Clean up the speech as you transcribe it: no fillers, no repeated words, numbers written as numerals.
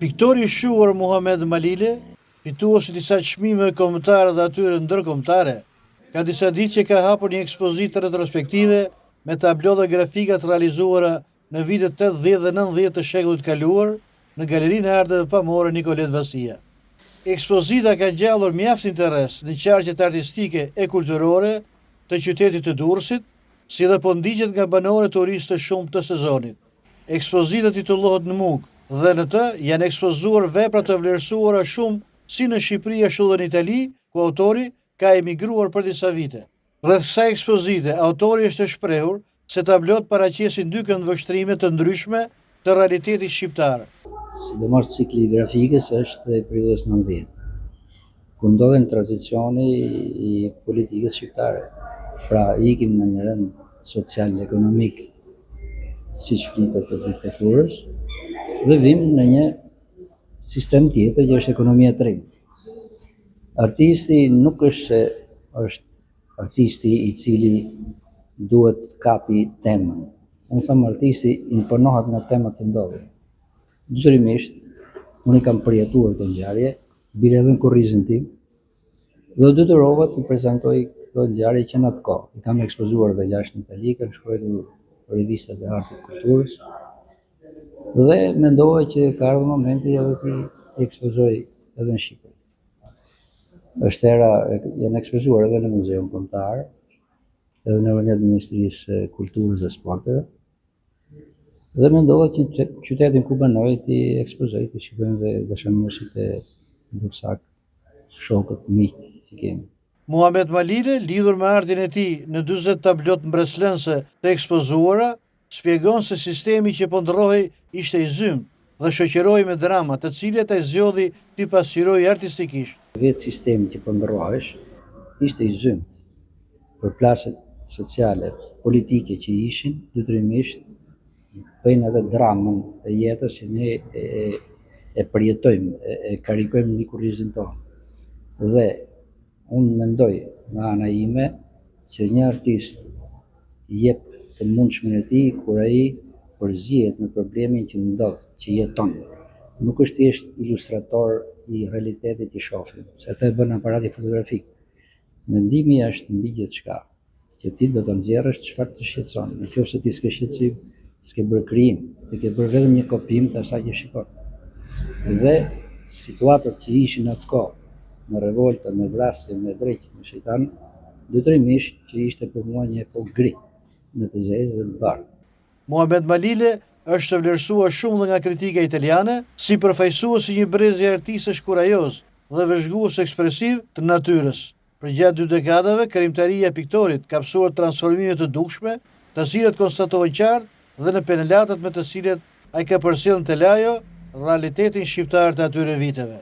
Piktori i shquar Muhamed Malile, fitues i disa çmimeve kombëtare dhe atyre ndërkombëtare, ka disa ditë që ka hapur një ekspozitë retrospektive me tablo dhe grafika të realizuara në vitet 80 dhe 90 të shekullit të kaluar në Galerinë e Arteve Pamore Nikolet Vasia. Ekspozita ka ngjallur mjaft interes në qarqet artistike e kulturore të qytetit të Durrësit, si dhe po ndiqet nga banorë e turistë të shumtë të sezonit. Ekspozita titullohet Në mug dhe në të janë ekspozuar vepra të vlerësuara shumë si në Shqipëri ashtu dhe në Itali, ku autori ka emigruar për disa vite. Rreth kësaj ekspozite, autori është shprehur se tablot paraqesin dy këndvështrime të ndryshme të realitetit shqiptar. Sidomos cikli i grafikës është i periudhës 90, kur ndodhen tranzicioni i politikës shqiptare. Pra ikim në një rend social, ekonomik, siç flitet të diktaturës, dhe vim në një sistem tjetër që është ekonomia e tregut. Artisti nuk është se është artisti i cili duhet të kapi temën. Unë them artisti imponohet nga temat që ndodhin. Detyrimisht, unë i kam përjetuar këto ngjarje, bile edhe në kurrizin tim, dhe u detyrova të prezantoj këto ngjarje që në atë kohë. I kam ekspozuar dhe jashtë në Itali, kam shkruar revistat e artit kulturës, dhe mendova që ka ardhur momenti edhe t'i ekspozoj edhe në Shqipëri. Është hera, janë ekspozuar edhe në Muzeun Kombëtar, edhe në organet e Ministrisë së Kulturës dhe Sporteve. Dhe mendova që në qytetin ku banoj t'i ekspozoj, t'i shikojnë dhe dashamirësit e durrsakë, shokët, miqtë që kemi. Muhamet Malile, lidhur me artin e tij në 40 tablot mbresëlënëse të ekspozuara, shpjegon se sistemi që po ndërrohej ishte i zymtë dhe shoqërohej me drama, të cilat ai zgjodhi t'i pasqyrojë artistikisht. Vetë sistemi që po ndërrohesh ishte i zymtë. Përplasjet sociale, politike që ishin, detyrimisht bëjnë edhe dramën e jetës që ne e, e përjetojmë, e, e karikojmë në kurrizin tonë. Dhe unë mendoj nga ana ime që një artist jep të mundshmen e tij kur ai përzihet në problemin që ndodh, që jeton. Nuk është thjesht ilustrator i realitetit që shohim, se atë e bën aparati fotografik. Mendimi është mbi gjithçka, që ti do të nxjerrësh çfarë të shqetëson. Në qoftë se ti s'ke shqetësim, s'ke bërë krijim, ti ke bërë vetëm një kopjim të asaj që shikon. Dhe situatat që ishin në atë kohë, me revolta, me vrasje, me dreq, me shejtan, detyrimisht që ishte për mua një epokë gri, në të zezë dhe të bardhë. Muhamet Malile është vlerësuar shumë dhe nga kritika italiane, si përfaqësues i një brezi artistësh kurajozë dhe vëzhgues ekspresiv të natyrës. Përgjatë dy dekadave, krijimtaria e piktorit ka pësuar transformime të dukshme, të cilat konstatohen qartë dhe në penelatat me të cilat ai ka përcjellë në telajo realitetin shqiptar të atyre viteve.